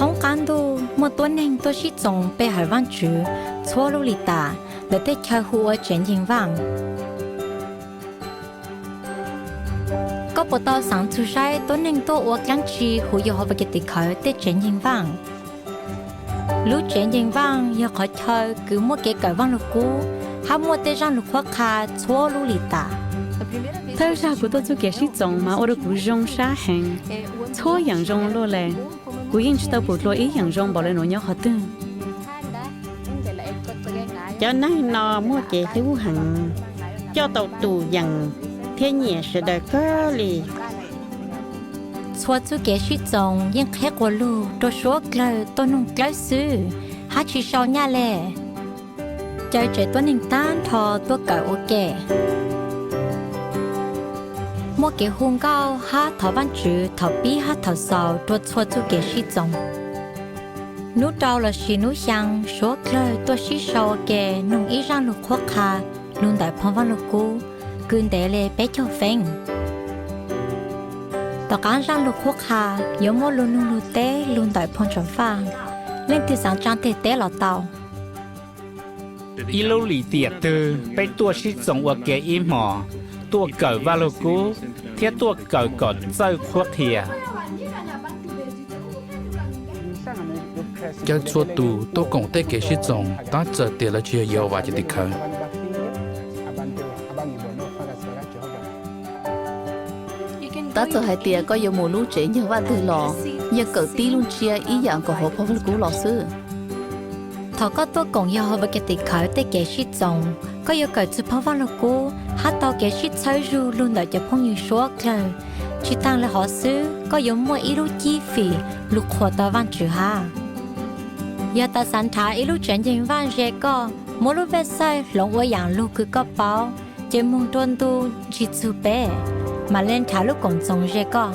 Hoob qab ntuj muaj tuab neeg tuaj sib txoos pe hawm Vaajtswv txhua lub lim tas, lawv tej chaw hu ua tsev nceeg vaaj. Koj puas tau xaav txug saib tuab neeg tuaj ua dlaab tsi huv yog hauv Vaajtswv tes khawv tej tsev nceeg vaaj? Lub tsev nceeg vaaj yog qhov chaw kws muaj kev kawm Vaaj Lug Kub hab muaj tej zaaj lug qhuab qha txhua lub lim tas. Thawj zag kuv tuaj txuj kev sib txoos mas ua rua kuv zoo sab heev. Txhua yaam zoo luaj le. Kuv yeej tsi tau pum dlua ib yaam zoo npaum le nuav nyob qhov twg. Cov neeg no muaj kev hlub heev, coj tau tus yees thiab nyiam sawv daws kawg li. Txhua txuj kev sib txoos yeej qheb quas lug rua suav dlawg tuaj noog dlawb xwb hab tsi sau nyaj le. Caw tsev tuab neeg taag nrho tuaj kawm ua ke. Muaj kev hu nkauj hab thov Vaajtswv thaum pib hab thaum xaus rua txhua txuj kev sib txoos. Nub rau lossis nub xyaa suav dlawg tuaj sib sau ua ke noog ib zaaj lug qhuab qha lug ntawm phoo Vaaj Lug Kub kws ntev le peb caug feeb. Tom qaab zaaj lug qhuab qha yuav muaj lug nug lug teb lug ntawm phoo Tsom Vaaj, leej twg xaav tsaa teg teb los tau. Ib lub lim tiam twg peb tuaj sib txoos ua ke ib hmos, tuaj kawm Vaaj Lug Kub thiab tuaj kawm kom txawj qhuab qhia. Caw txhua tus tuaj koom tej kev sib txoos tab txawm tias lawv tsi yog Yehauvas cov tim khawv. Tab txawm hais tias koj yuav mus lub tsev nceeg vaaj twg los, yeej kawm tib lub ntsiab ib yaam nkaus hauv phoo Vaaj Lug Kub los xwb. Thaum koj tuaj koom Yehauvas cov tim khawv tej kev sib txoos, koj yuav kawm txug phoo Vaaj Lug Kub hab tau kev sib txhawb zug lug ntawm cov phooj ywg suav dlawg. Tsi taag le hov xwb, koj yuav muaj ib lub cib fim lug qhuas tau Vaajtswv hab. Yog tas xav nrhav ib lub tsev nceeg vaaj ze koj, muab lub vej xaij hloov ua yaam lug kws koj paub, ces moog rua ntu ntsig txug peb, mam le nrhav lub koom txoos ze koj.